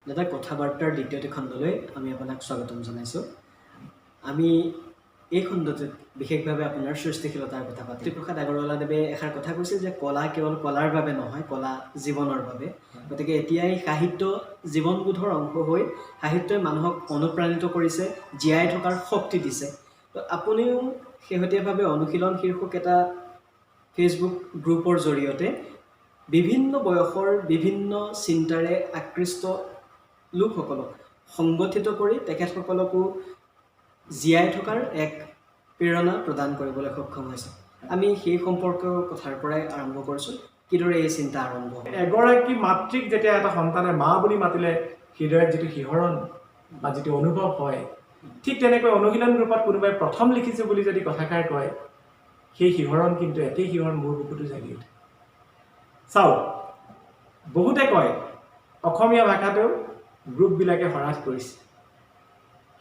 দাদা, কথা বাৰ্তাৰ দ্বিতীয়টি খণ্ডলৈ আমি আপোনাক স্বাগতম জনাইছোঁ। আমি এই খণ্ডটোত বিশেষভাৱে আপোনাৰ সৃষ্টিশীলতাৰ কথা পাতিম। জ্যোতিপ্ৰসাদ আগৰৱালাদেৱে এষাৰ কথা কৈছিল যে কলা কেৱল কলাৰ বাবে নহয়, কলা জীৱনৰ বাবে। গতিকে এতিয়াই সাহিত্য জীৱনবোধৰ অংশ হৈ সাহিত্যই মানুহক অনুপ্ৰাণিত কৰিছে, জীয়াই থকাৰ শক্তি দিছে। তো আপুনিও শেহতীয়াভাৱে অনুশীলন শীৰ্ষক এটা ফেচবুক গ্ৰুপৰ জৰিয়তে বিভিন্ন বয়সৰ বিভিন্ন চিন্তাৰে আকৃষ্ট লোকসকলক সংগঠিত কৰি তেখেতসকলকো জীয়াই থকাৰ এক প্ৰেৰণা প্ৰদান কৰিবলৈ সক্ষম হৈছে। আমি সেই সম্পৰ্কৰ কথাৰ পৰাই আৰম্ভ কৰিছোঁ। কিদৰে এই চিন্তা আৰম্ভ হ'ল? এগৰাকী মাতৃক যেতিয়া এটা সন্তানে মা বুলি মাতিলে হৃদয়ত যিটো শিহৰণ বা যিটো অনুভৱ হয়, ঠিক তেনেকৈ অনুশীলন গ্ৰুপত কোনোবাই প্ৰথম লিখিছোঁ বুলি যদি কথাষাৰ কয়, সেই শিহৰণ কিন্তু একেই শিহৰণ মোৰ বুকুতো জাগি উঠে। চাওক, বহুতে কয় অসমীয়া ভাষাটো গ্ৰুপবিলাকে হ্ৰাস কৰিছে।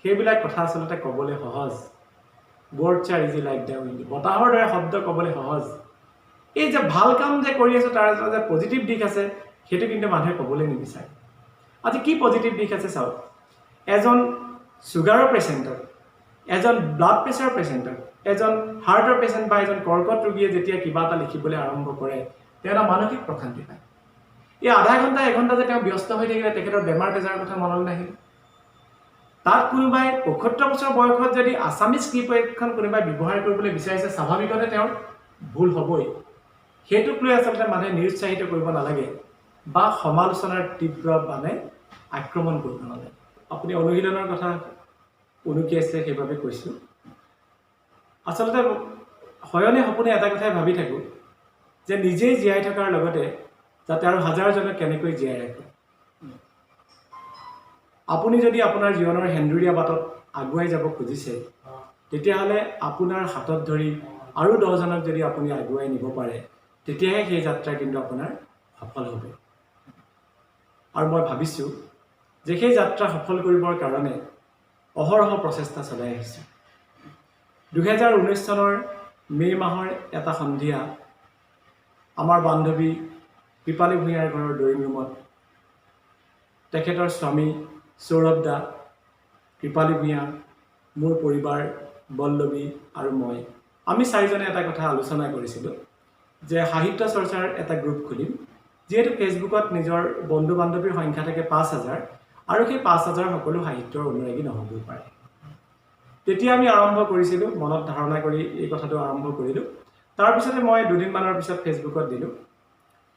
সেইবিলাক কথা আচলতে ক'বলৈ সহজ। "Words are easy like the wind." বতাহৰ দৰে শব্দ ক'বলৈ সহজ। এই যে ভাল কাম যে কৰি আছোঁ, তাৰ এটা যে পজিটিভ দিশ আছে, সেইটো কিন্তু মানুহে ক'বলৈ নিবিচাৰে। আজি কি পজিটিভ দিশ আছে চাওক। এজন চুগাৰৰ পেচেণ্টক, এজন ব্লাড প্ৰেছাৰৰ পেচেণ্টক, এজন হাৰ্টৰ পেচেণ্ট বা এজন কৰ্কট ৰোগীয়ে যেতিয়া কিবা এটা লিখিবলৈ আৰম্ভ কৰে, তেওঁ এটা মানসিক প্ৰশান্তি পায়। এই আধা ঘণ্টা এঘণ্টা যে তেওঁ ব্যস্ত হৈ থাকিলে, তেখেতৰ বেমাৰ আজাৰৰ কথা মনলৈ নাহিল। তাত কোনোবাই 75 বছৰ বয়সত যদি আছামিজ স্ক্ৰিপ্টখন কোনোবাই ব্যৱহাৰ কৰিবলৈ বিচাৰিছে, স্বাভাৱিকতে তেওঁৰ ভুল হ'বই। সেইটোক লৈ আচলতে মানুহে নিৰুৎসাহিত কৰিব নালাগে বা সমালোচনাৰ তীব্ৰ মানে আক্ৰমণ কৰিব নালাগে। আপুনি অনুশীলনৰ কথা উনুকিয়াইছে, সেইবাবে কৈছোঁ। আচলতে শয়নে সপোনে এটা কথাই ভাবি থাকোঁ যে নিজেই জীয়াই থকাৰ লগতে যাতে আৰু হাজাৰজনক কেনেকৈ জীয়াই ৰাখোঁ। আপুনি যদি আপোনাৰ জীৱনৰ সেন্দুৰীয়া বাটত আগুৱাই যাব খুজিছে, তেতিয়াহ'লে আপোনাৰ হাতত ধৰি আৰু 10জনক যদি আপুনি আগুৱাই নিব পাৰে, তেতিয়াহে সেই যাত্ৰা কিন্তু আপোনাৰ সফল হ'ব। আৰু মই ভাবিছোঁ যে সেই যাত্ৰা সফল কৰিবৰ কাৰণে অহৰহ প্ৰচেষ্টা চলাই আহিছোঁ। 2019 চনৰ মে' মাহৰ এটা সন্ধিয়া আমাৰ বান্ধৱী কৃপালী ভূঞাৰ ঘৰৰ ড্ৰয়িং ৰুমত তেখেতৰ স্বামী সৌৰভ দা, কৃপালী ভূঞা, মোৰ পৰিবাৰ, বল্লভী আৰু মই, আমি চাৰিজনে এটা কথা আলোচনা কৰিছিলোঁ যে সাহিত্য চৰ্চাৰ এটা গ্ৰুপ খুলিম। যিহেতু ফেচবুকত নিজৰ বন্ধু বান্ধৱীৰ সংখ্যা থাকে 5000 আৰু সেই 5000 সকলো সাহিত্যৰ অনুৰাগী নহ'বও পাৰে। তেতিয়া আমি আৰম্ভ কৰিছিলোঁ, মনত ধাৰণা কৰি এই কথাটো আৰম্ভ কৰিলোঁ। তাৰপিছতে মই দুদিনমানৰ পিছত ফেচবুকত দিলোঁ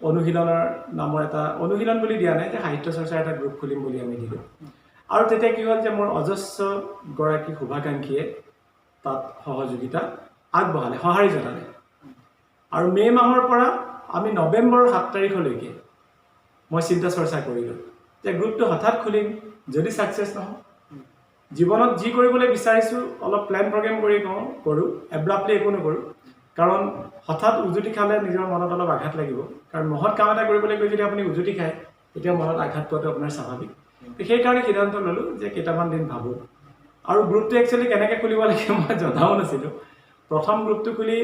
অনুশীলনৰ নামৰ এটা, অনুশীলন বুলি দিয়া নাই, যে সাহিত্য চৰ্চাৰ এটা গ্ৰুপ খুলিম বুলি আমি দিলোঁ। আৰু তেতিয়া কি হ'ল যে মোৰ অজস্ৰ গৰাকী শুভাকাংক্ষীয়ে তাত সহযোগিতা আগবঢ়ালে, সঁহাৰি জনালে। আৰু মে' মাহৰ পৰা আমি নৱেম্বৰৰ 7 তাৰিখলৈকে মই চিন্তা চৰ্চা কৰিলোঁ যে গ্ৰুপটো হঠাৎ খুলিম, যদি ছাকচেছ নহওঁ। জীৱনত যি কৰিবলৈ বিচাৰিছোঁ, অলপ প্লেন প্ৰগ্ৰেম কৰি কওঁ কৰোঁ, এব্ৰাপ্টলি একো নকৰোঁ। কাৰণ হঠাৎ উজুতি খালে নিজৰ মনত অলপ আঘাত লাগিব। কাৰণ মহৎ কাম এটা কৰিবলৈ গৈ যদি আপুনি উজুতি খায়, তেতিয়া মনত আঘাত পোৱাটো আপোনাৰ স্বাভাৱিক। সেইকাৰণে সিদ্ধান্ত ল'লোঁ যে কেইটামান দিন ভাবোঁ। আৰু গ্ৰুপটো একচুৱেলি কেনেকৈ খুলিব লাগে মই জনাও নাছিলোঁ। প্ৰথম গ্ৰুপটো খুলি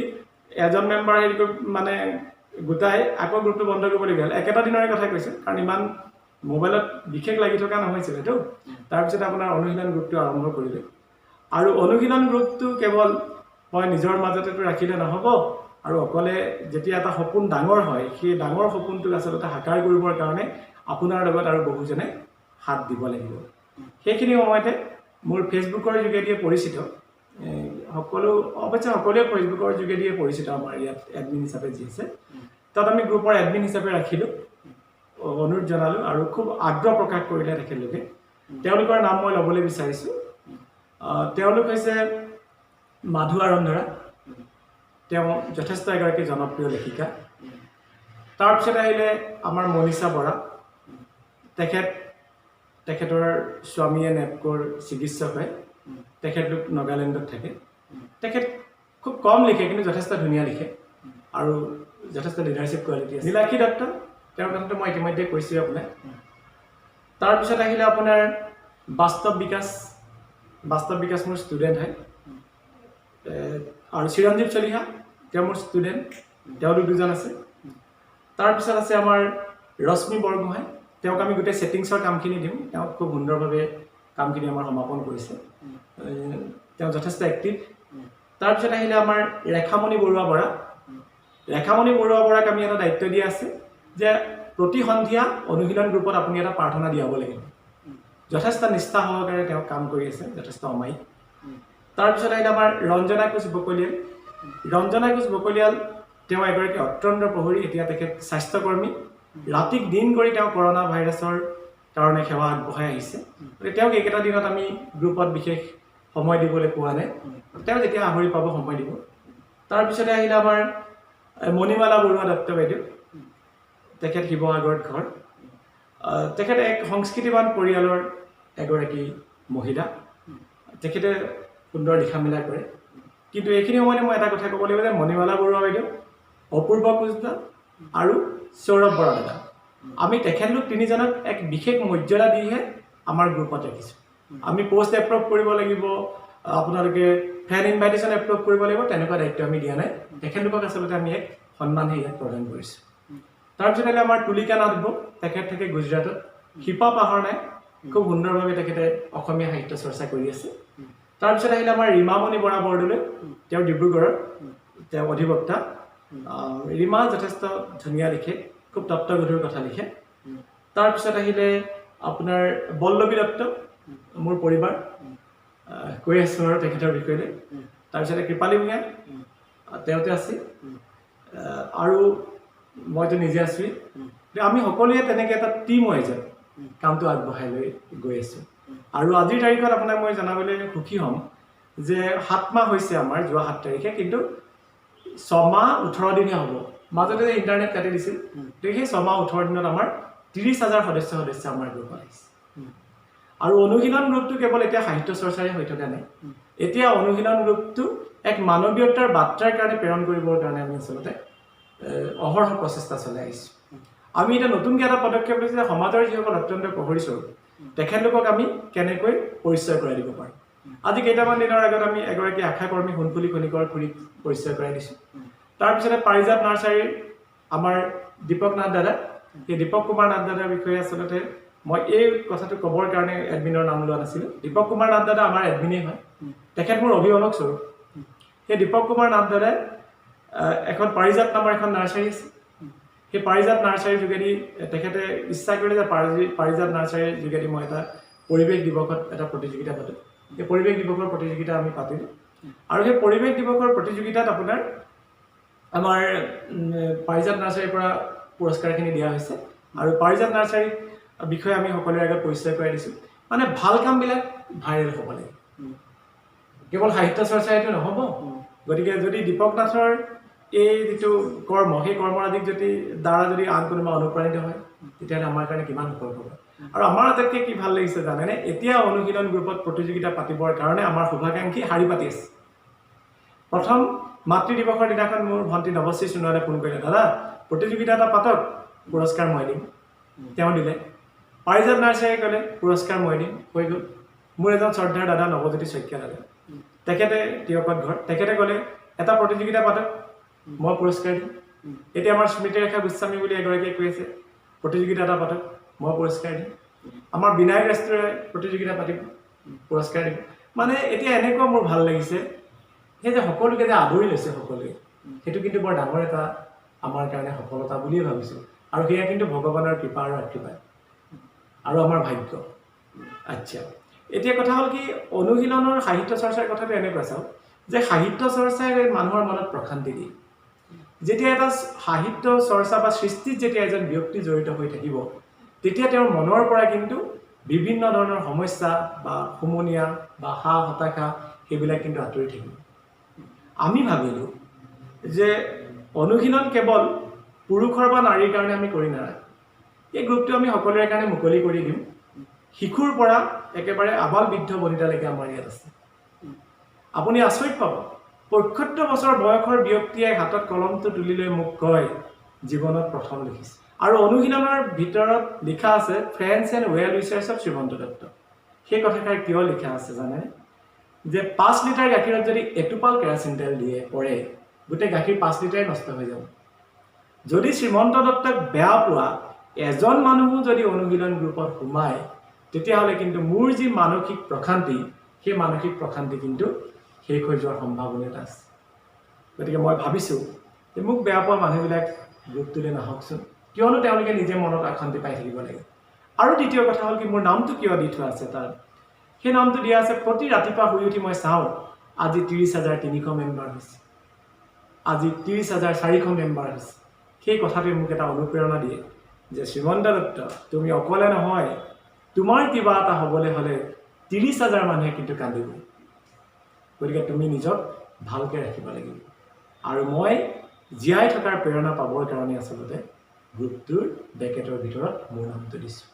এজন মেম্বাৰ হেৰি কৰি মানে গোটাই আকৌ গ্ৰুপটো বন্ধ কৰিবলগীয়া হ'ল। একেটা দিনৰে কথা কৈছোঁ, কাৰণ ইমান মোবাইলত বিশেষ লাগি থকা নহৈছিলেতো। তাৰপিছত আপোনাৰ অনুশীলন গ্ৰুপটো আৰম্ভ কৰিলোঁ। আৰু অনুশীলন গ্ৰুপটো কেৱল মই নিজৰ মাজতেতো ৰাখিলে নহ'ব আৰু অকলে যেতিয়া এটা সপোন ডাঙৰ হয়, সেই ডাঙৰ সপোনটোক আচলতে সাকাৰ কৰিবৰ কাৰণে আপোনাৰ লগত আৰু বহুজনে হাত দিব লাগিব। সেইখিনি সময়তে মোৰ ফেচবুকৰ যোগেদিয়ে পৰিচিত সকলো, অৱশ্যে সকলোৱে ফেচবুকৰ যোগেদিয়ে পৰিচিত, আমাৰ ইয়াত এডমিন হিচাপে যি আছে, তাত আমি গ্ৰুপৰ এডমিন হিচাপে ৰাখিলোঁ, অনুৰোধ জনালোঁ আৰু খুব আগ্ৰহ প্ৰকাশ কৰিলে তেখেতলোকে। তেওঁলোকৰ নাম মই ল'বলৈ বিচাৰিছোঁ। তেওঁলোক হৈছে মাধু আৰন্ধৰা, তেওঁ যথেষ্ট এগৰাকী জনপ্ৰিয় লেখিকা। তাৰপিছত আহিলে আমাৰ মনীষা বৰা। তেখেতৰ স্বামীয়ে নেপকোৰ চিকিৎসক হয়। তেখেতলোক নগালেণ্ডত থাকে। তেখেত খুব কম লিখে, কিন্তু যথেষ্ট ধুনীয়া লিখে আৰু যথেষ্ট লিডাৰশ্বিপ কোৱালিটি আছে। নীলাক্ষী দত্ত, তেওঁৰ কথাটো মই ইতিমধ্যে কৈছোঁৱেই আপোনাক। তাৰপিছত আহিলে আপোনাৰ বাস্তৱ বিকাশ। বাস্তৱ বিকাশ মোৰ ষ্টুডেণ্ট হয়। আৰু চিৰঞ্জীৱ চলিহা, তেওঁ মোৰ ষ্টুডেণ্ট। তেওঁলোক দুজন আছে। তাৰপিছত আছে আমাৰ ৰশ্মি বৰগোহাঁই। তেওঁক আমি গোটেই ছেটিংছৰ কামখিনি দিওঁ। তেওঁ খুব সুন্দৰভাৱে কামখিনি আমাৰ সমাপন কৰিছে। তেওঁ যথেষ্ট এক্টিভ। তাৰপিছত আহিলে আমাৰ ৰেখামণি বৰুৱা বৰা। ৰেখামণি বৰুৱা বৰাক আমি এটা দায়িত্ব দিয়া আছে যে প্ৰতি সন্ধিয়া অনুশীলন গ্ৰুপত আপুনি এটা প্ৰাৰ্থনা দিয়াব লাগিব। যথেষ্ট নিষ্ঠা সহকাৰে তেওঁ কাম কৰি আছে, যথেষ্ট অমায়িক। তাৰপিছত আহিলে আমাৰ ৰঞ্জনা কোচ বকলিয়াল। ৰঞ্জনা কোচ বকলিয়াল তেওঁ এগৰাকী অত্যন্ত প্ৰহৰী। এতিয়া তেখেত স্বাস্থ্যকৰ্মী। ৰাতিক দিন কৰি তেওঁ কৰোণা ভাইৰাছৰ কাৰণে সেৱা আগবঢ়াই আহিছে। গতিকে তেওঁক এইকেইটা দিনত আমি গ্ৰুপত বিশেষ সময় দিবলৈ পোৱা নাই। তেওঁ যেতিয়া আহৰি পাব সময় দিব। তাৰপিছতে আহিলে আমাৰ মণিমালা বৰুৱা দত্ত বাইদেউ। তেখেত শিৱসাগৰত ঘৰ। তেখেত এক সংস্কৃতিবান পৰিয়ালৰ এগৰাকী মহিলা। তেখেতে সুন্দৰ লিখা মেলা কৰে। কিন্তু এইখিনি সময়তে মই এটা কথা ক'ব লাগিব যে মণিমালা বৰুৱা বাইদেউ, অপূৰ্ব কোচদা আৰু সৌৰভ বৰা দাদা, আমি তেখেতলোক তিনিজনক এক বিশেষ মৰ্যাদা দিহে আমাৰ গ্ৰুপত ৰাখিছোঁ। আমি পষ্ট এপ্ৰুভ কৰিব লাগিব, আপোনালোকে ফ্ৰেণ্ড ইনভাইটেশ্যন এপ্ৰুভ কৰিব লাগিব, তেনেকুৱা দায়িত্ব আমি দিয়া নাই। তেখেতলোকক আচলতে আমি এক সন্মানহে ইয়াত প্ৰদান কৰিছোঁ। তাৰপিছত আহিলে আমাৰ তুলিকা নাথ বৌ, তেখেত থাকে গুজৰাটত। শিপা পাহৰ নাই, খুব সুন্দৰভাৱে তেখেতে অসমীয়া সাহিত্য চৰ্চা কৰি আছে। তাৰপিছত আহিলে আমাৰ ৰীমামণি বৰা বৰদলৈ, তেওঁ ডিব্ৰুগড়ৰ, তেওঁ অধিবক্তা। ৰীমা যথেষ্ট ধুনীয়া লিখে, খুব তত্ত্বগধুৰ কথা লিখে। তাৰপিছত আহিলে আপোনাৰ বল্লভী দত্ত, মোৰ পৰিবাৰ, কৈ আছোঁ আৰু তেখেতৰ বিষয়লৈ। তাৰপিছতে কৃপালী ভূঞা, তেওঁতে আছে, আৰু মইতো নিজে আছোঁৱেই। আমি সকলোৱে তেনেকৈ এটা টীম ৱাইজত কামটো আগবঢ়াই লৈ গৈ আছোঁ। আৰু আজিৰ তাৰিখত আপোনাক মই জনাবলৈ সুখী হ'ম যে 7 মাহ হৈছে আমাৰ যোৱা 7 তাৰিখে, কিন্তু 6 মাহ 18 দিনহে হ'ব। মাজতে যে ইণ্টাৰনেট কাটি দিছিল, গতিকে সেই 6 মাহ 18 দিনত আমাৰ 30,000 সদস্য সদস্য আমাৰ গ্ৰুপত আহিছে। আৰু অনুশীলন গ্ৰুপটো কেৱল এতিয়া সাহিত্য চৰ্চাৰে হৈ থকা নাই। এতিয়া অনুশীলন গ্ৰুপটো এক মানৱীয়তাৰ বাৰ্তাৰ কাৰণে প্ৰেৰণ কৰিবৰ কাৰণে আমি আচলতে অহৰহ প্ৰচেষ্টা চলাই আহিছোঁ। আমি এতিয়া নতুনকৈ এটা পদক্ষেপ লৈছোঁ যে সমাজৰ যিসকল অত্যন্ত প্ৰহৰী স্বৰূপ, তেখেতলোকক আমি কেনেকৈ পৰিচয় কৰাই দিব পাৰোঁ। আজি কেইটামান দিনৰ আগত আমি এগৰাকী আশাকৰ্মী সোণফুলি খনিকৰ খুৰীক পৰিচয় কৰাই দিছোঁ। তাৰপিছতে পাৰিজাত নাৰ্চাৰীৰ আমাৰ দীপক নাথ দাদা, সেই দীপক কুমাৰ নাথ দাদাৰ বিষয়ে আচলতে মই এই কথাটো ক'বৰ কাৰণে এডমিনৰ নাম লোৱা নাছিলোঁ। দীপক কুমাৰ নাথ দাদা আমাৰ এডমিনেই হয়, তেখেত মোৰ অভিভাৱক স্বৰূপ। সেই দীপক কুমাৰ নাথ দাদাই এখন পাৰিজাত নামৰ এখন নাৰ্চাৰী আছে। সেই পাৰিজাত নাৰ্চাৰীৰ যোগেদি তেখেতে ইচ্ছা কৰিলে যে পাৰিজাত নাৰ্চাৰীৰ যোগেদি মই এটা পৰিৱেশ দিৱসত এটা প্ৰতিযোগিতা পাতোঁ। সেই পৰিৱেশ দিৱসৰ প্ৰতিযোগিতা আমি পাতিলোঁ আৰু সেই পৰিৱেশ দিৱসৰ প্ৰতিযোগিতাত আপোনাৰ আমাৰ পাৰিজাত নাৰ্চাৰীৰ পৰা পুৰস্কাৰখিনি দিয়া হৈছে আৰু পাৰিজাত নাৰ্চাৰীৰ বিষয়ে আমি সকলোৰে আগত পৰিচয় কৰাই দিছোঁ। মানে ভাল কামবিলাক ভাইৰেল হ'ব লাগে, কেৱল সাহিত্য চৰ্চাইতো নহ'ব। গতিকে যদি দীপক নাথৰ এই যিটো কৰ্ম, সেই কৰ্মৰাজিক যদি দ্বাৰা যদি আন কোনোবা অনুপ্ৰাণিত হয়, তেতিয়াহ'লে আমাৰ কাৰণে কিমান সুখৰ খবৰ। আৰু আমাৰ আটাইতকৈ কি ভাল লাগিছে জানেনে? এতিয়া অনুশীলন গ্ৰুপত প্ৰতিযোগিতা পাতিবৰ কাৰণে আমাৰ শুভাকাংক্ষী শাৰী পাতি আছে। প্ৰথম মাতৃ দিৱসৰ দিনাখন মোৰ ভণ্টি নৱশ্ৰী সোণোৱালে ফোন কৰিলে, দাদা প্ৰতিযোগিতা এটা পাতক, পুৰস্কাৰ মই দিম। তেওঁ দিলে। পাৰিজাত নাৰ্চাৰীয়ে ক'লে পুৰস্কাৰ মই দিম, হৈ গ'ল। মোৰ এজন শ্ৰদ্ধাৰ দাদা নৱজ্যোতি শইকীয়া দাদা, তেখেতে তিয়কত ঘৰ, তেখেতে ক'লে এটা প্ৰতিযোগিতা পাতক, মই পুৰস্কাৰ দিম। এতিয়া আমাৰ স্মৃতিৰেখা গোস্বামী বুলি এগৰাকীয়ে কৈ আছে প্ৰতিযোগিতা এটা পাতক, মই পুৰস্কাৰ দিম। আমাৰ বিনায়ক ৰেষ্টুৰেণ্টে প্ৰতিযোগিতা পাতিব, পুৰস্কাৰ দিব। মানে এতিয়া এনেকুৱা মোৰ ভাল লাগিছে, সেই যে সকলোকে যে আদৰি লৈছে সকলোৱে, সেইটো কিন্তু বৰ ডাঙৰ এটা আমাৰ কাৰণে সফলতা বুলিয়ে ভাবিছোঁ। আৰু সেয়া কিন্তু ভগৱানৰ কৃপা আৰু আশীৰ্বাদ আৰু আমাৰ ভাগ্য। আচ্ছা, এতিয়া কথা হ'ল কি, অনুশীলনৰ সাহিত্য চৰ্চাৰ কথাটো এনেকুৱা চাওক যে সাহিত্য চৰ্চাই মানুহৰ মনত প্ৰশান্তি দিয়ে। যেতিয়া এটা সাহিত্য চৰ্চা বা সৃষ্টিত যেতিয়া এজন ব্যক্তি জড়িত হৈ থাকিব, তেতিয়া তেওঁৰ মনৰ পৰা কিন্তু বিভিন্ন ধৰণৰ সমস্যা বা হুমুনিয়া বা হা হতাশা সেইবিলাক কিন্তু আঁতৰি থাকিব। আমি ভাবিলোঁ যে অনুশীলন কেৱল পুৰুষৰ বা নাৰীৰ কাৰণে আমি কৰি নাৰাখোঁ, এই গ্ৰুপটো আমি সকলোৰে কাৰণে মুকলি কৰি দিম। শিশুৰ পৰা একেবাৰে আবাল বৃদ্ধ বনিতালৈকে আমাৰ ইয়াত আছে। আপুনি আচৰিত পাব, 75 বছৰ বয়সৰ ব্যক্তিয়ে হাতত কলমটো তুলি লৈ মোক কয় জীৱনত প্ৰথম লিখিছে। আৰু অনুশীলনৰ ভিতৰত লিখা আছে friends and well wishers of Srimanta Dutta. সেই কথাষাৰ কিয় লিখা আছে জানেনে? যে 5 লিটাৰ গাখীৰত যদি এটোপাল কেৰাচিন তেল দিয়ে পৰে, গোটেই গাখীৰ 5 লিটাৰে নষ্ট হৈ যাব। যদি শ্ৰীমন্ত দত্তক বেয়া পোৱা এজন মানুহো যদি অনুশীলন গ্ৰুপত সোমায়, তেতিয়াহ'লে কিন্তু মোৰ যি মানসিক প্ৰশান্তি, সেই মানসিক প্ৰশান্তি কিন্তু শেষ হৈ যোৱাৰ সম্ভাৱনীয়তা আছে। গতিকে মই ভাবিছোঁ যে মোক বেয়া পোৱা মানুহবিলাক গ্ৰুপটোলৈ নাহকচোন, কিয়নো তেওঁলোকে নিজে মনত অশান্তি পাই থাকিব লাগে। আৰু দ্বিতীয় কথা হ'ল কি, মোৰ নামটো কিয় দি থোৱা আছে তাত, সেই নামটো দিয়া আছে প্ৰতি ৰাতিপুৱা শুই উঠি মই চাওঁ আজি 30,300 মেম্বাৰ হৈছে, আজি 30,400 মেম্বাৰ হৈছে। সেই কথাটোৱে মোক এটা অনুপ্ৰেৰণা দিয়ে যে শ্ৰীমন্ত দত্ত, তুমি অকলে নহয়, তোমাৰ কিবা এটা হ'বলৈ হ'লে 30,000 মানুহে কিন্তু কান্দিব। গতিকে তুমি নিজক ভালকৈ ৰাখিব লাগিব। আৰু মই জীয়াই থকাৰ প্ৰেৰণা পাবৰ কাৰণে আচলতে গ্ৰুপটোৰ ব্ৰেকেটৰ ভিতৰত মোৰ নামটো দিছোঁ।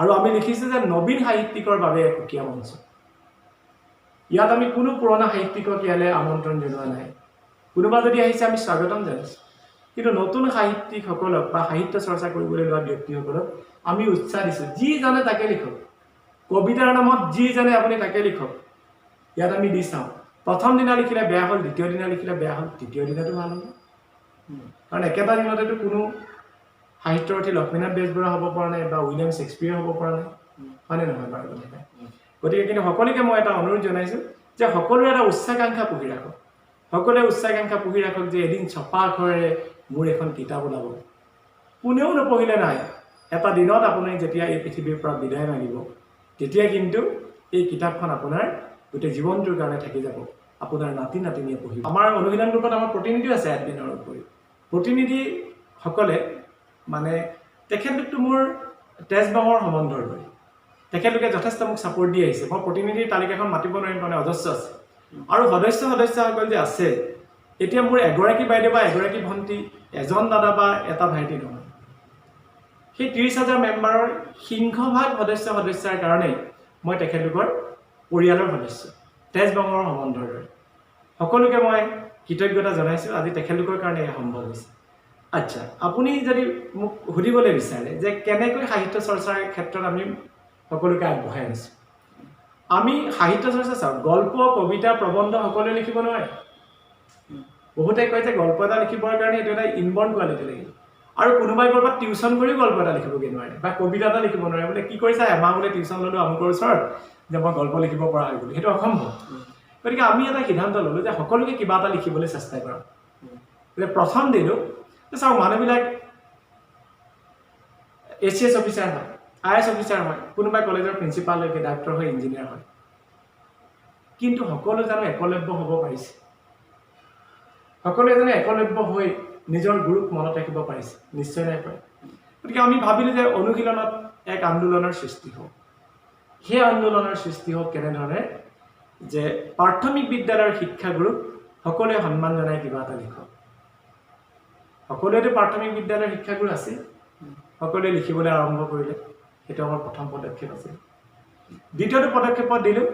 আৰু আমি লিখিছোঁ যে নবীন সাহিত্যিকৰ বাবে এক সুকীয়া মঞ্চ। ইয়াত আমি কোনো পুৰণা সাহিত্যিকক ইয়ালৈ আমন্ত্ৰণ জনোৱা নাই। কোনোবা যদি আহিছে আমি স্বাগতম জনাইছোঁ, কিন্তু নতুন সাহিত্যিকসকলক বা সাহিত্য চৰ্চা কৰিবলৈ লোৱা ব্যক্তিসকলক আমি উৎসাহ দিছোঁ, যি জানে তাকে লিখক, কবিতাৰ নামত যি জানে আপুনি তাকে লিখক। ইয়াত আমি দি চাওঁ, প্ৰথম দিনা লিখিলে বেয়া হ'ল, দ্বিতীয় দিনা লিখিলে বেয়া হ'ল, তৃতীয় দিনাটো ভাল হ'ল। কাৰণ একেটা দিনতেতো কোনো সাহিত্যৰথী লক্ষ্মীনাথ বেজবৰুৱা হ'ব পৰা নাই বা উইলিয়াম শ্বেক্সপিয়েৰ হ'ব পৰা নাই, হয়নে নহয় বাৰু? গতিকে কিন্তু সকলোকে মই এটা অনুৰোধ জনাইছোঁ যে সকলোৱে এটা উচ্চাকাংক্ষা পুহি ৰাখক, সকলোৱে উচ্চাকাংক্ষা পুহি ৰাখক যে এদিন ছপা আখৰেৰে মোৰ এখন কিতাপ ওলাব। কোনেও নপঢ়িলে নাই, এটা দিনত আপুনি যেতিয়া এই পৃথিৱীৰ পৰা বিদায় মাগিব, তেতিয়া কিন্তু এই কিতাপখন আপোনাৰ গোটেই জীৱনটোৰ কাৰণে থাকি যাব, আপোনাৰ নাতি নাতিনীয়ে পঢ়িব। আমাৰ অনুশীলন গ্ৰুপত আমাৰ প্ৰতিনিধিও আছে এডমিনৰ উপৰিও। প্ৰতিনিধিসকলে মানে তেখেতলোকতো মোৰ তেজবাঙৰ সম্বন্ধৰ দৰে, তেখেতলোকে যথেষ্ট মোক ছাপৰ্ট দি আহিছে। মই প্ৰতিনিধিৰ তালিকাখন মাতিব নোৱাৰিম, কাৰণে অজস্ৰ আছে। আৰু সদস্যসকল যে আছে, এতিয়া মোৰ এগৰাকী বাইদেউ বা এগৰাকী ভণ্টি, এজন দাদা বা এটা ভাইটি নহয়, সেই 30,000 মেম্বাৰৰ সিংহভাগ সদস্যাৰ কাৰণেই মই তেখেতলোকৰ পৰিয়ালৰ সদস্য, তেজবঙৰ সম্বন্ধৰ দৰে। সকলোকে মই কৃতজ্ঞতা জনাইছোঁ, আজি তেখেতলোকৰ কাৰণে এয়া সম্ভৱ হৈছে। আচ্ছা, আপুনি যদি মোক সুধিবলৈ বিচাৰে যে কেনেকৈ সাহিত্য চৰ্চাৰ ক্ষেত্ৰত আমি সকলোকে আগবঢ়াই আনিছোঁ, আমি সাহিত্য চৰ্চা চাওক, গল্প, কবিতা, প্ৰবন্ধ সকলোৱে লিখিব নোৱাৰে। বহুতে কয় যে গল্প এটা লিখিবৰ কাৰণে এইটো এটা ইনবৰ্ণ কোৱালিটি লাগিব, আৰু কোনোবাই ক'ৰবাত টিউশ্যন কৰিও গল্প এটা লিখিবগৈ নোৱাৰে বা কবিতা এটা লিখিব নোৱাৰে। বোলে কি কৰিছা, এমাহ বোলে টিউশ্যন ল'লোঁ আমুকৰ ওচৰত যে মই গল্প লিখিব পৰা হৈ গ'লো, সেইটো অসম্ভৱ। গতিকে আমি এটা সিদ্ধান্ত ল'লোঁ যে সকলোকে কিবা এটা লিখিবলৈ চেষ্টা কৰা। বোলে প্ৰথম দিলোঁ চাওক, মানুহবিলাক ACS officer হয়, IAS officer হয়, কোনোবাই কলেজৰ প্ৰিন্সিপাল হয়, ডাক্তৰ হয়, ইঞ্জিনিয়াৰ হয়, কিন্তু সকলো জানো একলব্য হ'ব পাৰিছে? সকলোৱে জানো একলব্য হৈ নিজৰ গুৰুক মনত ৰাখিব পাৰিছে? নিশ্চয় নাই পাৰে। গতিকে আমি ভাবিলোঁ যে অনুশীলনত এক আন্দোলনৰ সৃষ্টি হওক। সেই আন্দোলনৰ সৃষ্টি হওক কেনেধৰণে, যে প্ৰাথমিক বিদ্যালয়ৰ শিক্ষাগুৰুক সকলোৱে সন্মান জনাই কিবা এটা লিখক। সকলোৱেতো প্ৰাথমিক বিদ্যালয়ৰ শিক্ষাগুৰু আছিল, সকলোৱে লিখিবলৈ আৰম্ভ কৰিলে। সেইটো আমাৰ প্ৰথম পদক্ষেপ আছিল। দ্বিতীয়টো পদক্ষেপত দিলোঁ,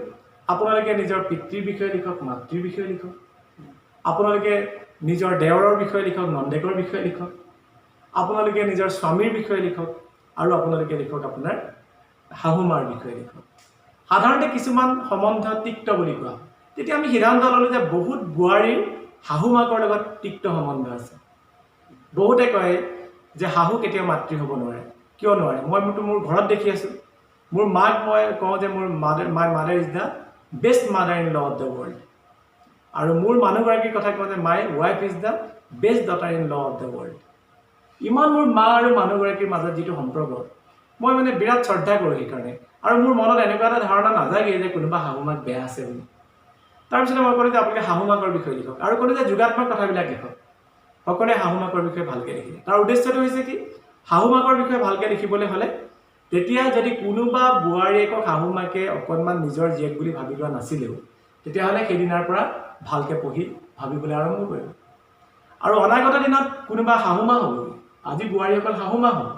আপোনালোকে নিজৰ পিতৃৰ বিষয়ে লিখক, মাতৃৰ বিষয়ে লিখক, আপোনালোকে নিজৰ দেৱৰৰ বিষয়ে লিখক, নন্দেকৰ বিষয়ে লিখক, আপোনালোকে নিজৰ স্বামীৰ বিষয়ে লিখক, আৰু আপোনালোকে লিখক আপোনাৰ শাহুমাৰ বিষয়ে লিখক। সাধাৰণতে কিছুমান সম্বন্ধ তিক্ত বুলি কোৱা হয়। তেতিয়া আমি সিদ্ধান্ত ল'লোঁ যে বহুত বোৱাৰীৰ শাহুমাকৰ লগত তিক্ত সম্বন্ধ আছে। বহুতে কয় যে শাহু কেতিয়াও মাতৃ হ'ব নোৱাৰে। কিয় নোৱাৰে? মইতো মোৰ ঘৰত দেখি আছোঁ। মোৰ মাক মই কওঁ যে মোৰ mother, my mother is the best mother in law of the world. আৰু মোৰ মানুহগৰাকীৰ কথা কওঁ যে my wife is the best daughter in law of the world. ইমান মোৰ মা আৰু মানুহগৰাকীৰ মাজত যিটো সম্পৰ্ক, মই মানে বিৰাট শ্ৰদ্ধা কৰোঁ সেইকাৰণে। আৰু মোৰ মনত এনেকুৱা এটা ধাৰণা নাজাগে যে কোনোবা শাহু মাক বেয়া আছে বুলি। তাৰপিছতে মই ক'লোঁ যে আপোনালোকে শাহু মাকৰ বিষয়ে লিখক, আৰু ক'লোঁ যে যোগাত্মক কথাবিলাক লিখক। সকলোৱে শাহু মাকৰ বিষয়ে ভালকৈ লিখিলে। তাৰ উদ্দেশ্যটো হৈছে কি, শাহু মাকৰ বিষয়ে ভালকৈ লিখিবলৈ হ'লে তেতিয়া যদি কোনোবা বোৱাৰীয়েকক শাহু মাকে অকণমান নিজৰ জীয়েক বুলি ভাবি লোৱা নাছিলেও, তেতিয়াহ'লে সেইদিনাৰ পৰা ভালকৈ পঢ়ি ভাবিবলৈ আৰম্ভ কৰিব। আৰু অনাগত দিনত কোনোবা শাহু মা হ'বগৈ, আজি বোৱাৰীসকল শাহু মা হ'ব,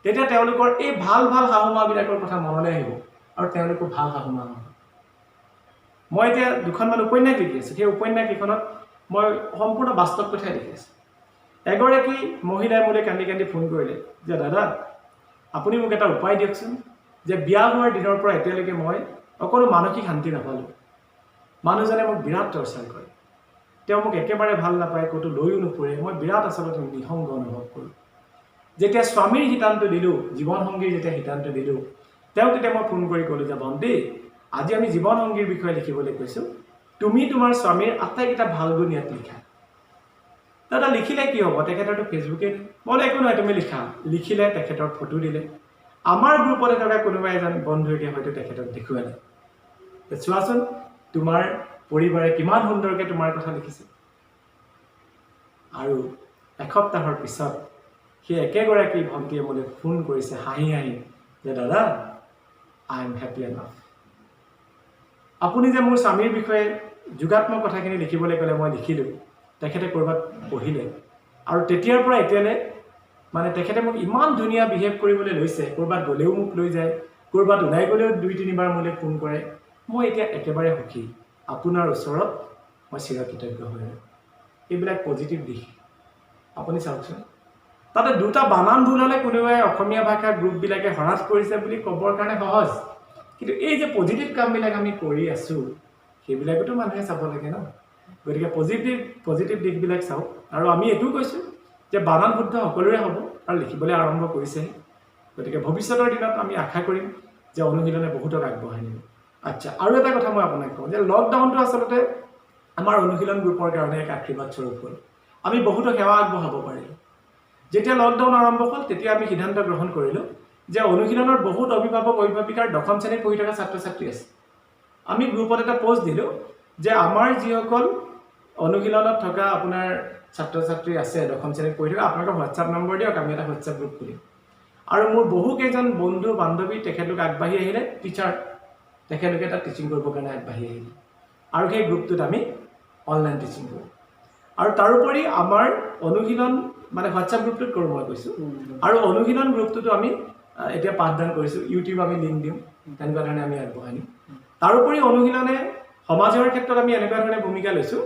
তেতিয়া তেওঁলোকৰ এই ভাল ভাল শাহু মাবিলাকৰ কথা মনলৈ আহিব আৰু তেওঁলোকো ভাল শাহু মা হ'ব। মই এতিয়া দুখনমান উপন্যাস লিখি আছোঁ। সেই উপন্যাস কেইখনত মই সম্পূৰ্ণ বাস্তৱ কথাই লিখি আছোঁ। এগৰাকী মহিলাই মোলৈ কান্দি কান্দি ফোন কৰিলে যে দাদা, আপুনি মোক এটা উপায় দিয়কচোন, যে বিয়া হোৱাৰ দিনৰ পৰা এতিয়ালৈকে মই অকণো মানসিক শান্তি নাপালোঁ। মানুহজনে মোক বিৰাট টৰ্চাৰ কৰে, তেওঁ মোক একেবাৰে ভাল নাপায়, ক'তো লৈও নুফুৰে, মই বিৰাট আচলতে নিসংগ অনুভৱ কৰোঁ। যেতিয়া স্বামীৰ শিতানটো দিলোঁ, জীৱনসংগীৰ যেতিয়া শিতানটো দিলোঁ, তেওঁক তেতিয়া মই ফোন কৰি ক'লোঁ যে ভণ্টি, আজি আমি জীৱনসংগীৰ বিষয়ে লিখিবলৈ কৈছোঁ, তুমি তোমাৰ স্বামীৰ আটাইকেইটা ভাল গুণ ইয়াত লিখা। দাদা লিখিলে কি হ'ব, তেখেতৰতো ফেচবুকে নাই। মই বোলো একো নহয়, তুমি লিখা। লিখিলে, তেখেতৰ ফটো দিলে। আমাৰ গ্ৰুপতে থকা কোনোবা এজন বন্ধুকে হয়তো তেখেতক দেখুৱালে, চোৱাচোন তোমাৰ পৰিবাৰে কিমান সুন্দৰকৈ তোমাৰ কথা লিখিছে। আৰু এসপ্তাহৰ পিছত সেই একেগৰাকী ভণ্টিয়ে মোলৈ ফোন কৰিছে হাঁহি হাঁহি যে দাদা, I am happy enough. আপুনি যে মোৰ স্বামীৰ বিষয়ে যোগাত্মক কথাখিনি লিখিবলৈ ক'লে, মই লিখিলোঁ, তেখেতে ক'ৰবাত পঢ়িলে আৰু তেতিয়াৰ পৰা এতিয়ালৈ মানে তেখেতে মোক ইমান ধুনীয়া বিহেভ কৰিবলৈ লৈছে। ক'ৰবাত গ'লেও মোক লৈ যায়, ক'ৰবাত ওলাই গ'লেও 2-3 বাৰ মোলৈ ফোন কৰে। মই এতিয়া একেবাৰে সুখী, আপোনাৰ ওচৰত মই চিৰকৃতজ্ঞ হৈ ৰ'ম। এইবিলাক পজিটিভ দিশ। আপুনি চাওকচোন, তাতে দুটা বানান ভুল হ'লে কোনোবাই অসমীয়া ভাষাৰ গ্ৰুপবিলাকে হৰাচ কৰিছে বুলি ক'বৰ কাৰণে সহজ, কিন্তু এই যে পজিটিভ কামবিলাক আমি কৰি আছোঁ, সেইবিলাকতো মানুহে চাব লাগে ন। গতিকে পজিটিভ পজিটিভ দিশবিলাক চাওক। আৰু আমি এইটোও কৈছোঁ যে বানান শুদ্ধ সকলোৰে হ'ব আৰু লিখিবলৈ আৰম্ভ কৰিছেহে। গতিকে ভৱিষ্যতৰ দিনত আমি আশা কৰিম যে অনুশীলনে বহুতক আগবঢ়াই নিব। আচ্ছা, আৰু এটা কথা মই আপোনাক কওঁ যে লকডাউনটো আচলতে আমাৰ অনুশীলন গ্ৰুপৰ কাৰণে এক আশীৰ্বাদ স্বৰূপ হ'ল। আমি বহুতো সেৱা আগবঢ়াব পাৰিলোঁ। যেতিয়া লকডাউন আৰম্ভ হ'ল, তেতিয়া আমি সিদ্ধান্ত গ্ৰহণ কৰিলোঁ যে অনুশীলনৰ বহুত অভিভাৱক অভিভাৱিকাৰ দশম শ্ৰেণীত পঢ়ি থকা ছাত্ৰ ছাত্ৰী আছে। আমি গ্ৰুপত এটা পষ্ট দিলোঁ যে আমাৰ যিসকল অনুশীলনত থকা আপোনাৰ ছাত্ৰ ছাত্ৰী আছে, দশম শ্ৰেণীত পঢ়ি থকা, আপোনালোকৰ হোৱাটছআপ নম্বৰ দিয়ক, আমি এটা হোৱাটছআপ গ্ৰুপ খুলিম। আৰু মোৰ বহুকেইজন বন্ধু বান্ধৱী তেখেতলোক আগবাঢ়ি আহিলে, টিচাৰ, তেখেতলোকে তাত টিচিং কৰিবৰ কাৰণে আগবাঢ়ি আহিলে আৰু সেই গ্ৰুপটোত আমি অনলাইন টিচিং কৰোঁ। আৰু তাৰোপৰি আমাৰ অনুশীলন মানে হোৱাটছআপ গ্ৰুপটোত কৰোঁ মই কৈছোঁ, আৰু অনুশীলন গ্ৰুপটোতো আমি এতিয়া পাঠদান কৰিছোঁ, ইউটিউব আমি লিংক দিওঁ, তেনেকুৱা ধৰণে আমি আগবঢ়াই নিওঁ। তাৰোপৰি অনুশীলনে সমাজৰ ক্ষেত্ৰত আমি এনেকুৱা ধৰণে ভূমিকা লৈছোঁ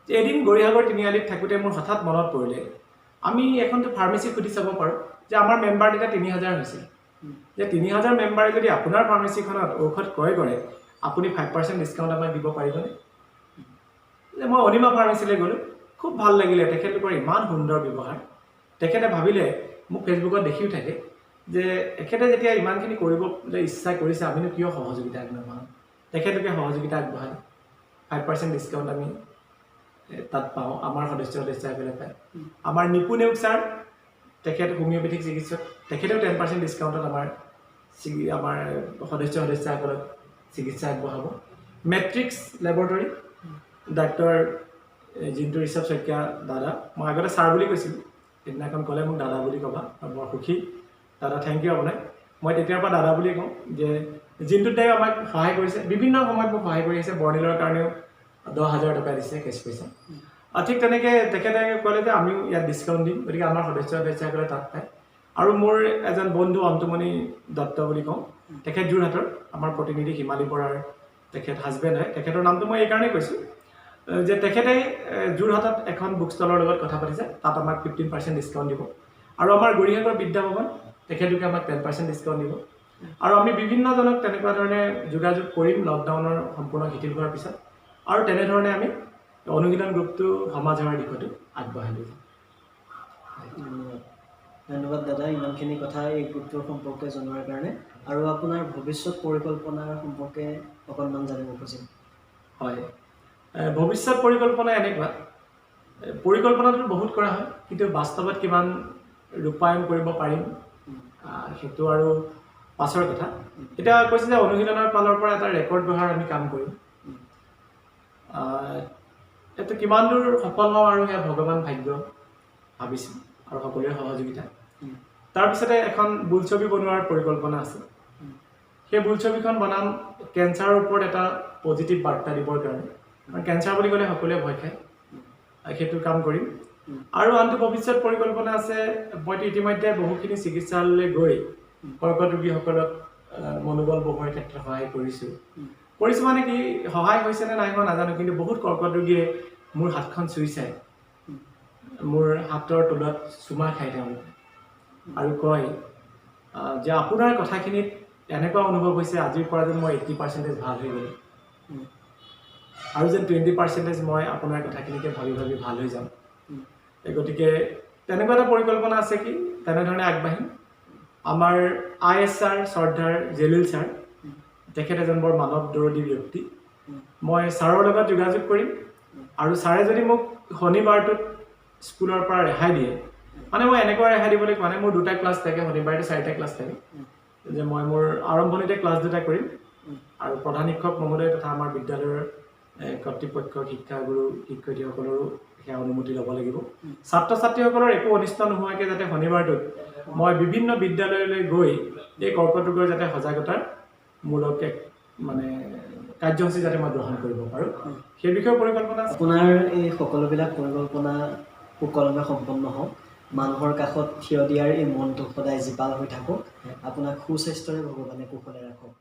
যে এদিন গৌৰীসাগৰ তিনিআলিত থাকোঁতে মোৰ হঠাৎ মনত পৰিলে, আমি এখনতো ফাৰ্মাচী সুধি চাব পাৰোঁ যে আমাৰ মেম্বাৰ তেতিয়া 3000 হৈছিল, যে 3000 মেম্বাৰে যদি আপোনাৰ ফাৰ্মাচীখনত ঔষধ ক্ৰয় কৰে, আপুনি 5% ডিছকাউণ্ট আমাক দিব পাৰিবনে? যে মই অনিমা ফাৰ্মাচীলৈ গ'লোঁ, খুব ভাল লাগিলে, তেখেতলোকৰ ইমান সুন্দৰ ব্যৱহাৰ। তেখেতে ভাবিলে, মোক ফেচবুকত দেখিও থাকে, যে এখেতে যেতিয়া ইমানখিনি কৰিবলৈ ইচ্ছা কৰিছে, আমিনো কিয় সহযোগিতা আগনবঢ়াম? তেখেতলোকে সহযোগিতা আগবঢ়ালে, 5% ডিছকাউণ্ট আমি তাত পাওঁ, আমাৰ সদস্য সদস্যসকলে পায়। আমাৰ নিপু নেওগ ছাৰ, তেখেত হোমিঅ'পেথিক চিকিৎসক, তেখেতেও 10% ডিছকাউণ্টত আমাৰ আমাৰ সদস্য সদস্যাসকলক চিকিৎসা আগবঢ়াব। Matrix laboratory, doctor Jintu Rishabh Saikia দাদা, মই আগতে ছাৰ বুলি কৈছিলোঁ, সেইদিনাখন ক'লে মোক দাদা বুলি ক'বা, মই বৰ সুখী দাদা, thank U আপোনাক। মই তেতিয়াৰ পৰা দাদা বুলিয়ে কওঁ যে জিন্তুত দায়ো আমাক সহায় কৰিছে, বিভিন্ন সময়ত মোক সহায় কৰি আহিছে, বৰ্ণিলৰ কাৰণেও 10,000 টকা দিছে কেছ পইচা। আৰু ঠিক তেনেকৈ তেখেতে ক'লে যে আমিও ইয়াত ডিছকাউণ্ট দিম, গতিকে আমাৰ সদস্য সদস্যাসকলে তাত পায়। আৰু মোৰ এজন বন্ধু অন্তুমণি দত্ত বুলি কওঁ, তেখেত যোৰহাটৰ আমাৰ প্ৰতিনিধি হিমালী বৰাৰ তেখেত হাজবেণ্ড হয়। তেখেতৰ নামটো মই এইকাৰণেই কৈছোঁ যে তেখেতে যোৰহাটত এখন বুক ষ্টলৰ লগত কথা পাতিছে, তাত আমাক 15% ডিছকাউণ্ট দিব। আৰু আমাৰ গৌৰীসাগৰ বিদ্যা ভৱন, তেখেতলোকে আমাক 10% ডিছকাউণ্ট দিব। আৰু আমি বিভিন্নজনক তেনেকুৱা ধৰণে যোগাযোগ কৰিম লকডাউনৰ সম্পূৰ্ণ শিথিল হোৱাৰ পিছত, আৰু তেনেধৰণে আমি অনুশীলন গ্ৰুপটো সমাজ সেৱাৰ দিশতো আগবঢ়াই লৈ যাম। ধন্যবাদ, ধন্যবাদ দাদা, ইমানখিনি কথা এই গ্ৰুপটোৰ সম্পৰ্কে জনোৱাৰ কাৰণে। আৰু আপোনাৰ ভৱিষ্যত পৰিকল্পনাৰ সম্পৰ্কে অকণমান জানিব খুজিম। হয়, ভৱিষ্যত পৰিকল্পনা এনেকুৱা, পৰিকল্পনাটো বহুত কৰা হয়, কিন্তু বাস্তৱত কিমান ৰূপায়ণ কৰিব পাৰিম সেইটো আৰু পাছৰ কথা। এতিয়া কৈছে যে অনুশীলনৰ ফালৰ পৰা এটা ৰেকৰ্ড গঢ়াৰ আমি কাম কৰিম। এইটো কিমান দূৰ সফল হওঁ আৰু সেয়া ভগৱান ভাগ্য ভাবিছোঁ আৰু সকলোৰে সহযোগিতা। তাৰপিছতে এখন বোলছবি বনোৱাৰ পৰিকল্পনা আছে। সেই বোলছবিখন বনাম কেঞ্চাৰৰ ওপৰত এটা পজিটিভ বাৰ্তা দিবৰ কাৰণে, কাৰণ কেঞ্চাৰ বুলি ক'লে সকলোৱে ভয় খায়, সেইটো কাম কৰিম। আৰু আনটো ভৱিষ্যত পৰিকল্পনা আছে, মইতো ইতিমধ্যে বহুখিনি চিকিৎসালয়লৈ গৈ কৰ্কট ৰোগীসকলক মনোবল বঢ়োৱাৰ ক্ষেত্ৰত সহায় কৰিছোঁ। কৰিছোঁ মানে কি, সহায় হৈছে নে নাই হোৱা নাজানো, কিন্তু বহুত কৰ্কট ৰোগীয়ে মোৰ হাতখন চুই চায়, মোৰ হাতৰ তলুৱাত চুমা খায় তেওঁলোকে আৰু কয় যে আপোনাৰ কথাখিনিত এনেকুৱা অনুভৱ হৈছে আজিৰ পৰা যেন মই 80% ভাল হৈ গ'লোঁ আৰু যেন 20% মই আপোনাৰ কথাখিনিকে ভাবি ভাবি ভাল হৈ যাম। গতিকে তেনেকুৱা এটা পৰিকল্পনা আছে কি তেনেধৰণে আগবাঢ়িম। আমাৰ I S sir শ্ৰদ্ধাৰ জেলিল ছাৰ, তেখেত এজন বৰ মানৱ দৰদী ব্যক্তি। মই ছাৰৰ লগত যোগাযোগ কৰিম আৰু ছাৰে যদি মোক শনিবাৰটোত স্কুলৰ পৰা ৰেহাই দিয়ে, মানে মই এনেকুৱা ৰেহাই দিবলৈ কোৱা নাই, মোৰ 2টা ক্লাছ থাকে, শনিবাৰটো 4টা ক্লাছ থাকে, যে মই মোৰ আৰম্ভণিতে ক্লাছ 2টা কৰিম আৰু প্ৰধান শিক্ষক মহোদয় তথা আমাৰ বিদ্যালয়ৰ কৰ্তৃপক্ষ, শিক্ষাগুৰু, শিক্ষয়িত্ৰীসকলৰো সেয়া অনুমতি ল'ব লাগিব। ছাত্ৰ ছাত্ৰীসকলৰ একো অনিষ্ট নোহোৱাকৈ যাতে শনিবাৰটোত মই বিভিন্ন বিদ্যালয়লৈ গৈ এই কৰ্কট ৰোগৰ যাতে সজাগতাৰ মূলক এক মানে কাৰ্যসূচী যাতে মই গ্ৰহণ কৰিব পাৰোঁ, সেই বিষয়ে পৰিকল্পনা আছে। আপোনাৰ এই সকলোবিলাক পৰিকল্পনা সুকলমে সম্পন্ন হওক, মানুহৰ কাষত থিয় দিয়াৰ এই মনটো সদায় জীপাল হৈ থাকক, আপোনাক সুস্বাস্থ্যৰে ভগৱানে কুশলে ৰাখক।